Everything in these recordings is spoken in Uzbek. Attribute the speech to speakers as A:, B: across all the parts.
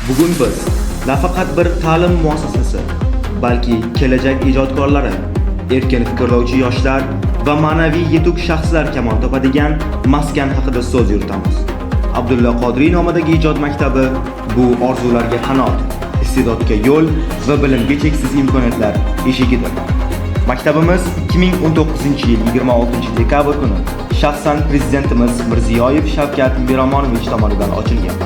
A: Bugun biz nafaqat bir ta'lim muassasasi, balki kelajak ijodkorlari, erkin fikrlovchi yoshlar va ma'naviy yetuk shaxslar kamol topadigan maskan haqida so'z yuritamiz. Abdulla Qodiriy nomidagi ijod maktabi bu orzularga qanot, iste'dodga yo'l va bilimga cheksiz imkoniyatlar eshigidir. Maktabimiz 2019-yil 26-dekabr kuni shaxsan prezidentimiz Mirziyoyev Shavkat Miromonovich tomonidan ochilgan.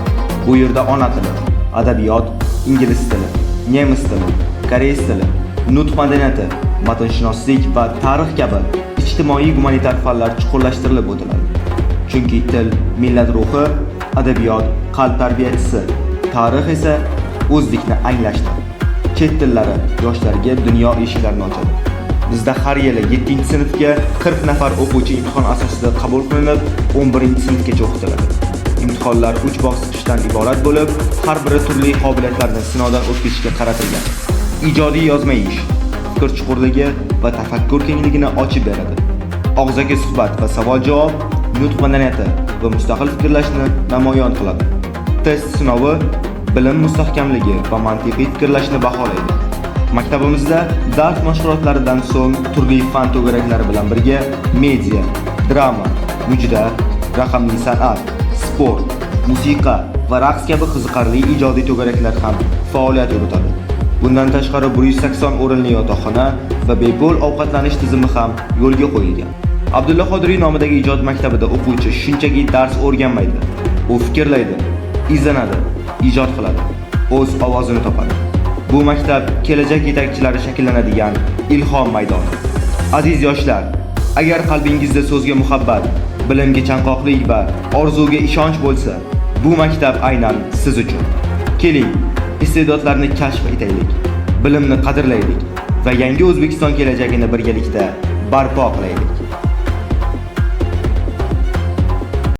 A: Bu yerda ona tili, adabiyot, ingliz tili, nemis tili, koreys tili, nutq madaniyati, matnshunoslik va tarix kabi ijtimoiy gumanitar fanlar chuqurlashtirilib o'tiladi. Chunki til millat ruhi, adabiyot qalb tarbiyachisi, tarix esa o'zlikni anglashdir. Chet tillari yoshlarga dunyo eshiklarini ochadi. Bizda har yili 7-sinfga 40 nafar o'quvchi imtihon asosida qabul qilinib, 11-sinfgacha o'qitiladi. Imtihonlar 3 bosqichdan iborat bo'lib, har biri turli qobiliyatlarni sinovdan o'tkazishga qaratilgan. Ijodiy yozma ish fikr chuqurligi va tafakkur kengligini ochib beradi. Og'zaki suhbat va savol-javob nutq madaniyati va mustaqil fikrlashni namoyon qiladi. Test sinovi bilim mustahkamligi va mantiqiy fikrlashni baholaydi. Maktabimizda dars mashg'ulotlaridan so'ng turli fan to'garaklari bilan birga media, drama, mujda, raqamli san'at, sport, musiqa va raqs kabi qiziqarli ijodiy to'garaklar ham faoliyat yuritadi. Bundan tashqari, 180 o'rinli yotoqxona va bepul ovqatlanish tizimi ham yo'lga qo'yilgan. Abdulla Qodiriy nomidagi ijod maktabida o'quvchi shunchaki dars o'rganmaydi. U fikrlaydi, izlanadi, ijod qiladi, o'z ovozini topadi. Bu maktab kelajak yetakchilari shakllanadigan ilhom maydoni. Aziz yoshlar, agar qalbingizda so'zga muhabbat, bilimga chanqoqlik va orzuga ishonch bo'lsa, bu maktab aynan siz uchun. Keling, iste'dodlarni kashf etaylik, bilimni qadrlaylik va yangi O'zbekiston kelajagini birgalikda barpo qilaylik.